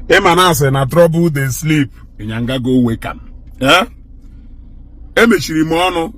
Ịma na asị na trouble dey sleep, ịnyanga go wake am. Eh? Emechiri m ọnụ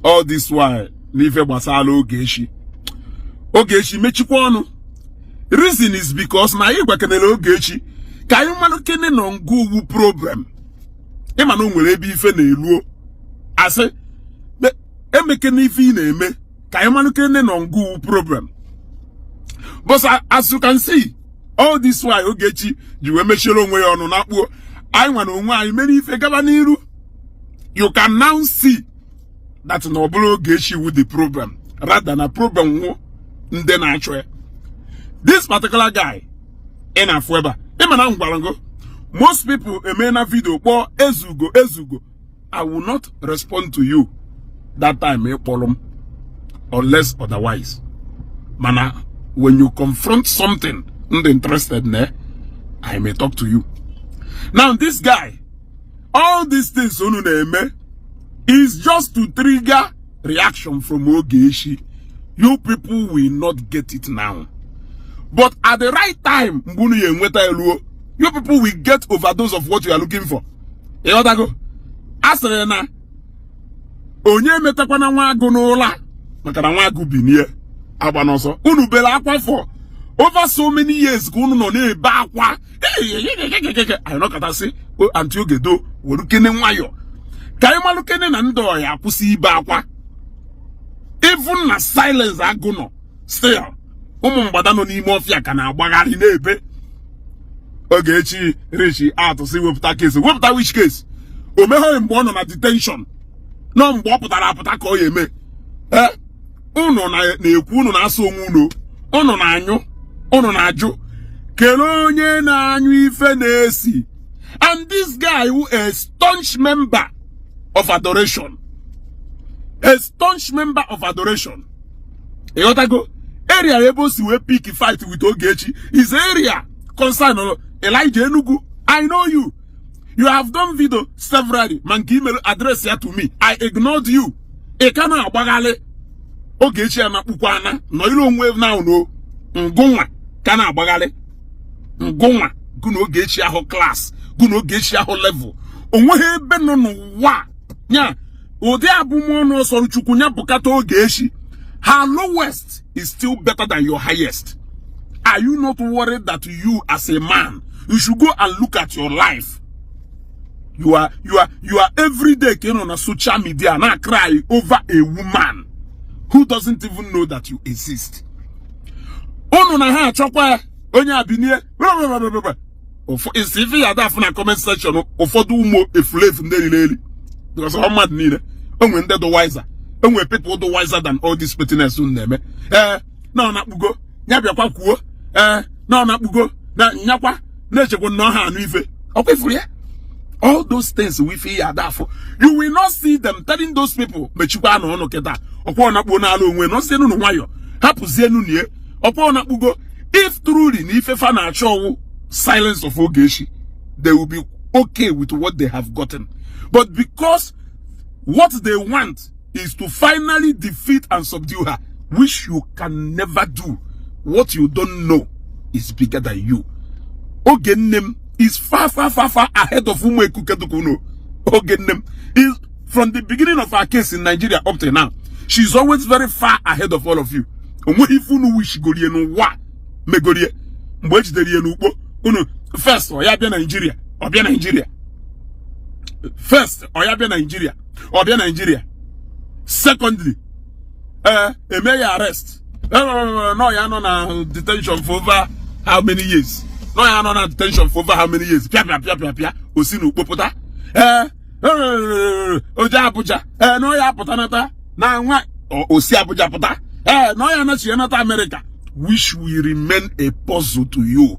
all this while n'ife gbasara Ogechi. Ogechi mechikwa ọnụ. Reason is because na anyị gwakenere Ogechi ka anyị mmanụ kene nọ ngụ uwu problem. Ịma na o nwere ebe ife na-eluo, asị emekene ife ị na-eme ka anyị mmanụ kene nọ ngụ uwu problem. But as you can see, all this while Ogechi ji wee mechiere onwe ya ọnụ na kpuo anyị nwa na onwe anyị mere ife gaba n'iru. You can now see that na ọ bụrụ Ogechi wu the problem, rather na problem nwụ ndị na-achọ ya. This particular guy ị na-afụ ebe a, ịma na m gwara ngo most people eme na video kpọọ Ezugo, Ezugo. I will not respond to you that time ị kpọrọ m unless otherwise. Mana when you confront something ndị interested na, I may talk to you. Now this guy, all these things unu na-eme is just to trigger reaction from Ogechi. You people will not get it now, but at the right time, mgbe unu ya enweta eluo, you people will get overdose of what you are looking for. Ịghọtago? A sịrị na onye emetakwana nwa agụ n'ụlọ, maka na nwa agụ binie agba n'ọsọ. Unu bere akwa for over so many years ka unu nọ na-ebe akwa. Anyị nọkọtasị anti Ogedo were kene nwayọ ka anyị malụ kene na ndị ọya akwụsị ibe akwa. Even na silence agụ nọ, still ụmụ mgbada nọ n'ime ọfịa ka na-agbagharị na-ebe. Ogechi reach out si wepụta case. Wepụta which case? O megheghị mgbe ọ nọ na detention, nọ mgbe ọ pụtara apụta ka ọ ya eme. Ee, unu na-ekwu, unu na-asụ onwe unu, unu na-anyụ, unu na-ajụ kelee onye na-anyụ ife na-esi. And this guy who a staunch member of adoration, a staunch member of adoration, ịghọtago? Area ebe o si wee pick fight with Ogechi is area concern Elijah Enugu. I know you. You have done video severally, ma nke email address ya to me, I ignored you. Ị ka na-agbaghalị. Ogechi ya na-akpụkwa ana nọ iru onwe na no ngụnwa ka na-agbaghalị ngụnwa gụ na Ogechi ahụ class gụ na Ogechi ahụ level. Onweghị ebe nọ n'ụwa nya ụdị abụmọnụ ọsọrọ Chukwu nya bụkata Ogechi. Her lowest is still better than your highest. Are you not worried that you as a man, you should go and look at your life? You are every day ka ị nọ na social media na cry over a woman who doesn't even know that you exist. Unu na ha achọkwa onye abinie isi ife ya adafụ na comment section. Ụfọdụ ụmụ efulefu ndị riri eri, because ọ mmadụ niile onwe ndị dị wiser, onwe people dị wiser than all this pettiness unu na-eme. Ee, na ọ na-akpụgo ya bịakwa kwuo. Ee, na ọ na-akpụgo na nyakwa na-echekwa na ọha anụ ife ọkwa ifuru ya. All those things we feel ya adafụ, you will not see them telling those people mechikwa na ọnụ kịta. Ọkwa ọ na-akpụ n'ala onwe nọzienu nwayọ, hapụzienu nie. Ọkwa ọ na-akpụgo. If truly na ife fa na-achọ ọwụ silence of Ogechi, they will be okay with what they have gotten. But because what they want is to finally defeat and subdue her, which you can never do. What you don't know is bigger than you. Oge nne m is far, far, far, far ahead of ụmụ ekukedukuno. Oge nne m is from the beginning of our case in Nigeria up to now, she's always very far ahead of all of you. Onweghị ife unu wish gorie n'ụwa megorie. Mgbe e jidere ya n'ukpo unu first, ọ ya bịa Nigeria, ọ bịa Nigeria first, ọ ya bịa Nigeria, ọ bịa Nigeria secondly, ee, eme ya arrest, nọ ya nọ na detention for over how many years, nọ ya nọ na detention for over how many years. Pịa pịa pịa pịa pịa, o si n'ukpo pụta. Ee, o je Abuja. Ee, nọ ya apụta nata na nwa o si Abuja pụta. Ee, nọ ya anachi nata America, which will remain a puzzle to you.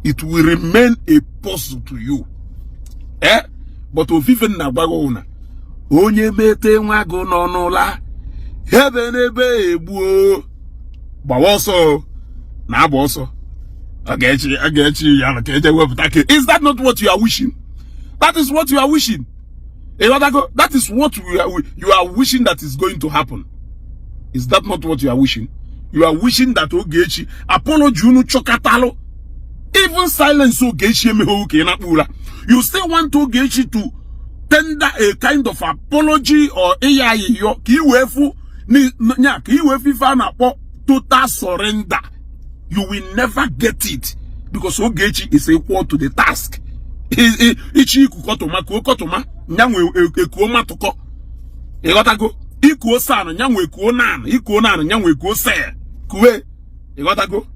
It will remain a puzzle to you. Eh, but ofufe na-agwa gị na onye mete nwa gị nọ n'ụla ebe n'ebe egbuo gbawa ọsọ na-agba ọsọ. Ọ ga-echi, ọ ga-echi ya ka eje wepụta ke. Is that not what you are wishing? That is what you are wishing. Ịghọtago? That is what you are wishing that is going to happen. Is that not what you are wishing? You are wishing that Ogechi apology unu chọkatalụ. Even silence Ogechi emeghe ka ị na-akpụ ụra. You still want Ogechi to tender a kind of apology or ịya ayịyọ ka ị wee fụ nya, ka ị wee fụ ife a na-akpọ total surrender. You will never get it because Ogechi is equal to the task. Ichi iku kọtụma kuo kọtụma, nyanwe ekuo matụkọ. Ịghọtago? Ikuo san, nyanwe ekuo nan. Ikuo nan, nyanwe ekuo se kuwe. Ịghọtago?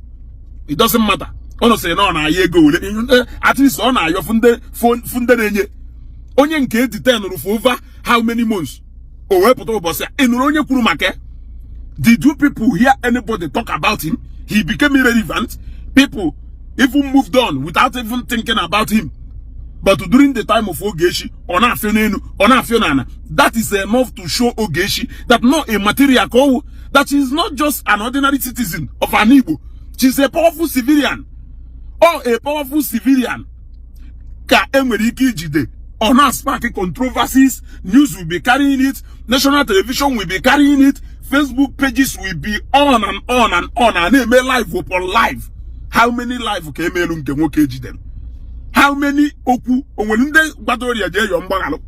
It doesn't matter. Ọ sị na ọ na-ayọ ego were, at least ọ na-ayọ fụ ndị na-enye onye nke detain for over how many months, o wee pụta ụbọchị a. Ị nụrụ onye kwuru maka ya? Did you people hear anybody talk about him? He became irrelevant. People even moved on without even thinking about him. But during the time of Ogechi, ọ na-afịọ n'elu, ọ na-afịọ n'ala. That is enough to show Ogechi that not a material ka, that she is not just an ordinary citizen of an Igbo. She's a powerful civilian, or a powerful civilian ka enwere ike ijide, ọ na-spark controversies. News will be carrying it, national television will be carrying it, Facebook pages will be on and on and on, a na-eme live upon live. How many live ka emelu nke nwoke ejidere? How many okwu onwere ndị gbadoro ya jee yọọ mgbaghalụ?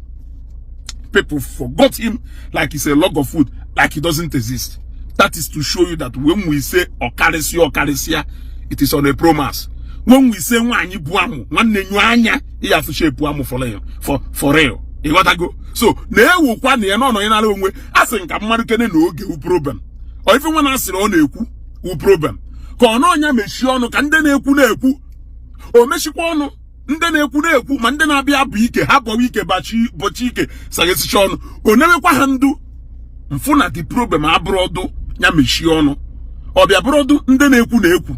People forgot him like it's a log of wood, like he doesn't exist. That is to show you that when we say ọkarịsịa, ọkarịsịa, it is on a promise. When we say nwaanyị bụ amụ, nwanne, nyụ anya ihe afụ shape amụ for real, for real. Ịghọtago? So na-ewukwa na ya na ọnọ nara onwe a sị nka mmadụ kene na oge wu problem. Ọ ife nwa na-asịrị ọ na-ekwu wu problem, ka ọ n'ọnya mechie ọnụ ka ndị na-ekwu na-ekwu. O mechikwa ọnụ, ndị na-ekwu na-ekwu, ma ndị na-abịa bụ ike ha bọwa ike bachi bọchi ike saghesicha ọnụ, o newekwa ha ndu mfụ na the problem abụrụ ọdụ ya mechie ọnụ. Ọbịa bụrụ ọdụ ndị na-ekwu na-ekwu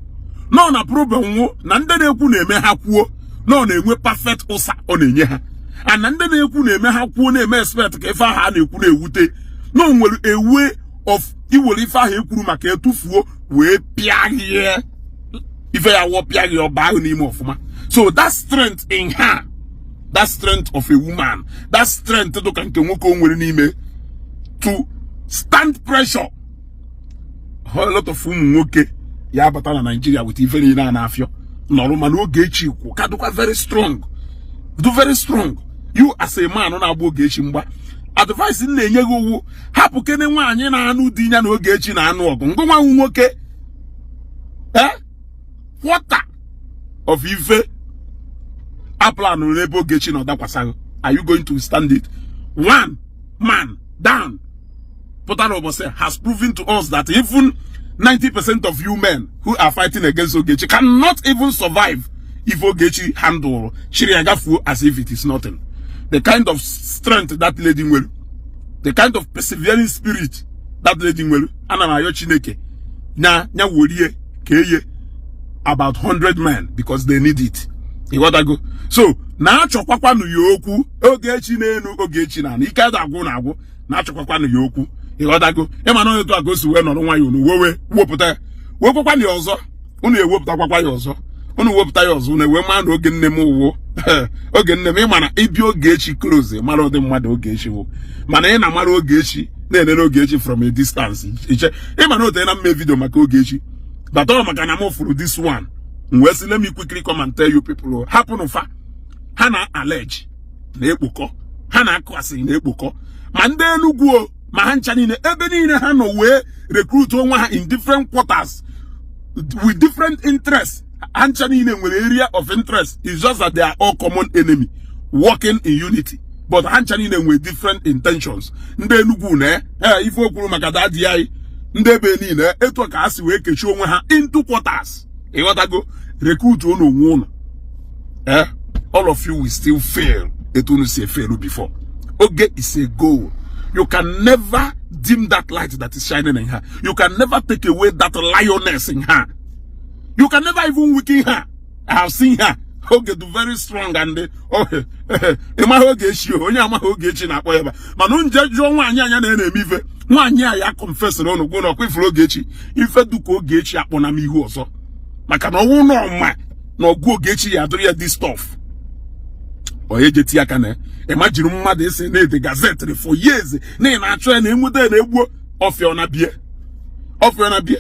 nọ na problem nwụ na ndị na-ekwu na-eme ha kwuo na ọ na-enwe perfect ụsa ọ na-enye ha, and na ndị na-ekwu na-eme ha kwuo na-eme expect ka ife ahụ a na-ekwu na-ewute na o nwere a way of iwere ife ahụ ekwuru maka etufuo wee pịa gị ife ya wọ pịa gị ọba ahụ n'ime ọfụma. So that strength in her, that strength of a woman, that strength dịka nke nwoke o nwere n'ime to stand pressure, a lot of ụmụ nwoke ya abata na Nigeria with ife niile a na-afịọ nọrọ, mana Ogechi kwụ ka dịkwa very strong, do very strong. You as a man na-agba Ogechi mgba, advice m na-enye gị owu, hapụ kene nwaanyị na-anụ di ya na Ogechi na-anụ ọgụ. Ngụ nwa nwoke, quarter of ife a planụ n'ebe Ogechi na ọdakwasaghị, are you going to stand it? One man down pụtara ụbọchị has proven to us that even 90% of you men who are fighting against Ogechi cannot even survive if Ogechi handle chiri agafuo as if it is nothing. The kind of strength that lady nwere, the kind of persevering spirit that lady nwere, ana m ayọ Chineke nya nya worie ka eye about 100 men because they need it. Ịghọtago? So na-achọkwakwanụ ya okwu Ogechi n'elu, Ogechi na ike ada agwụ na agwụ, na-achọkwakwanụ ya okwu. Ịghọtago? Ịma na onye etu a ka o si wee nọrọ nwayọọ unu wewe wepụta ya, wekwakwanụ ya ọzọ, unu ewepụtakwakwa ya ọzọ, unu wepụta ya ọzọ, unu ewee maa na oge nne m wụ oge nne m. Ịma na ịbịa Ogechi close, mara ụdị mmadụ Ogechi wụ, mana ị na-amara Ogechi na-enene Ogechi from a distance. Iche ịma na ote na mme video maka Ogechi bata ọ maka na m fụrụ this one, m wee sị, let me quickly come and tell you people. Hapụnụ fa, ha na allege na-ekpokọ, ha na-akụ asịrị na-ekpokọ, ma ndị Enugwu o, ma ha ncha niile, ebe niile ha nọ wee recruit onwe ha in different quarters with different interests. Ha ncha niile nwere area of interest. It's just that they are all common enemy working in unity, but ha ncha niile nwere different intentions. Ndị Enugwu na ife o kwuru maka daddy anyị, ndị ebe niile etu a ka ha si wee kechie onwe ha into quarters. Ịghọtago? Recruit unu onwe unu. All of you will still fail etu unu si fail before. Oge is a goal. You can never dim that light that is shining in her. You can never take away that lioness in her. You can never even weaken her. I have seen her. Oge do very strong and oh, ịmaghị Ogechi o, onye amaghị Ogechi na-akpọ ya ba, mana nje jụọ nwaanyị anya na na-eme ife nwaanyị a ya confessịrị ụnụ gwụ na ọkwa ifuru Ogechi ife duka Ogechi akpọ na m ihu ọzọ, maka na ọnwụ na ọma na ọgụ Ogechi ya adịrị ya this stuff. Onye je tie aka na ịma jiri mmadụ esi na-ede gazetịrị for years na ị na-achọ ya na enweta ya na egbuo ọfịa ọ na bie, ọfịa ọ na bie,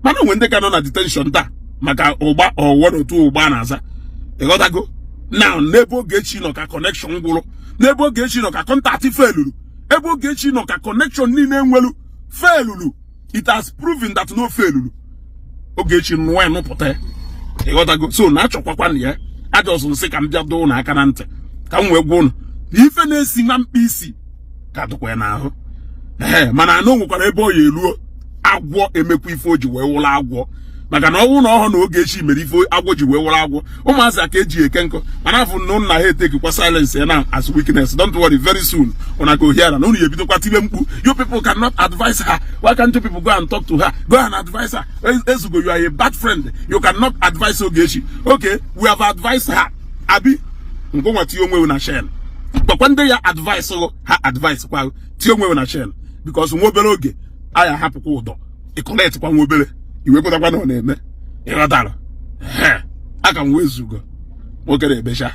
mana onwe ndị ka nọ na detention taa. Maka ụgba ọwọrọ otu ụgba na-aza, ịghọtago? Now, n'ebe Ogechi nọ ka connection gwụrụ, n'ebe Ogechi nọ ka contact failuru, ebe Ogechi nọ ka connection niile nwelu failuru. It has proven that no failuru. Ogechi nụọ ya nụpụta ya, ịghọtago? So na achọkwakwa na ya ajọsụ nsị ka m bịa doo ụnụ aka na ntị, ka m wee gwa ụnụ na ife na-esi nwa mkpa isi ka dịkwa ya n'ahụ. Ee, mana anụ nwekwara ebe ọ ya eruo, agwọ emekwa ife o ji wee wụrụ agwọ, maka na ọnwụ na ọhụ na Ogechi mere ife agwọ ji wee wụrụ agwọ. Ụmụazị a ka eji eke nkụ, mana afọ na ụnụ na ha etekikwa silence ya na as weakness. Don't worry, very soon una go hear na unu ya ebidokwa tibe mkpu, "You people cannot advise her. Why can't you people go and talk to her? Go and advise her." Ezugo, you are a bad friend. You cannot advise Ogechi. Okay, we have advised her, abi ngụnwa tinye onwe na shen gwakwa ndị ya advice ha, advice kwa tinye onwe na shen, because nwa obere oge anyị ahapụkwa ụdọ ịkọletkwa nwa obere iwepụtakwa na ọ na-eme, ịghọtara? Aka m wee zugo nwoke na-ebecha.